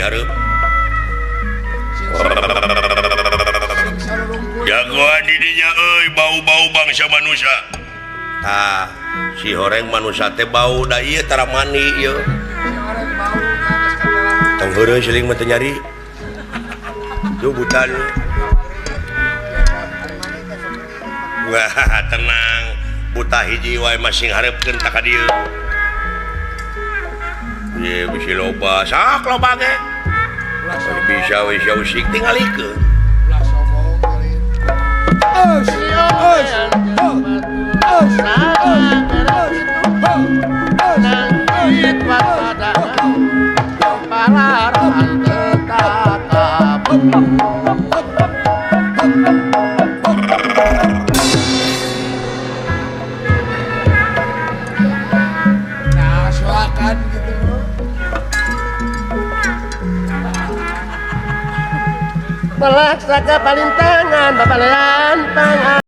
dihareup. Jagoan di dinya euy bau-bau bangsa manusia. Tah, si horeng manusia teh bau da ieu tara mandi ieu. Tong heureun siling mah teu nyari. Duh buta lu. Wah, tenang. Buta hiji wae masing hareupeun ta ka dieu. Ye bisi loba, sak loba ge. Bisa we sia usik tingalikeun. Ulah sombong kali. Os, os, os, nah, silakan gitu. Pelak saka palintangan, bapalean tangan.